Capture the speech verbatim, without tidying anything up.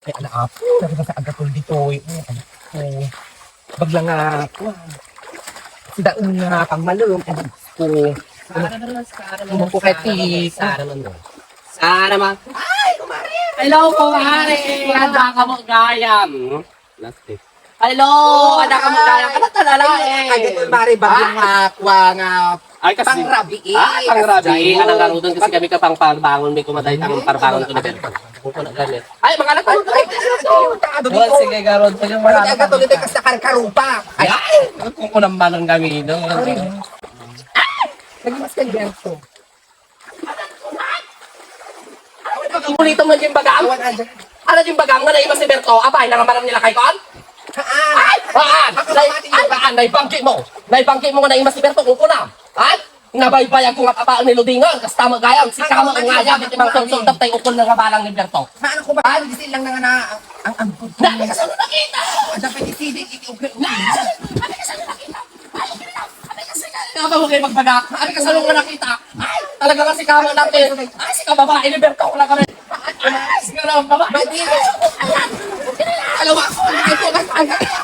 Ay, ala, apo, nagkasaan ka tol ditoy. Ay, anak ko. Bagla nga, kuwan. Sida nga pangmalem, ay, Diyos ko. Sara naman, sara naman, Umong ko kay sara naman, Tito. Sara naman. Sara naman. Ay, kumare! Hello, kumare! Handa ka mo, gayam. Plastic. Hello, handa ka mo, gayam. Ano talala, eh? Ay, kumare, bagla nga, kuwan nga, Ay, kasi, pangrabii. Ah, pangrabii. Ay, anang garudan kasi kami ka pangparbangon, may kumaday tang parbangon ko na ganito. Kung ko na ganito. Ay, mga anak, ano, ay, ano, ano, Well, sige, garod. Sige, ano, mga anak. Ano, kasi karkarupa. Ay, ay, kung ko naman ang gamitin. Naging mas kay Berto. Ano, pag-ulitan mo yung bagang? Ano yung bagang nga naimas ni Berto? Apay, nangamarang nila kay Kon? Ay, haan! Ay, haan! Naibangki mo! Naibangki mo nga naimas ni Berto, kung kuna! Ay! Nabaybayan ko nga papa ni Ludingan, kasta mo gayam, si kamo nga ya, biti mang sulsul, taptay ukol nga balang ni Berto. Maano ko ba? Ay, gisil lang na nga na ang, ang, ang Na, kasano nakita? Ada pa ni Sidi, iti ukol. Na, kasano nakita? Ay, okay lang. Ay, kasi nga, nga ba mo kayo magbaga? Ay, kasano nga nakita? Ay, talaga nga si kamo natin. Ay, si kababae ni Berto, wala kami. Ay, siguro ang babae. Alam mo, ako, hindi ko nagtanggal.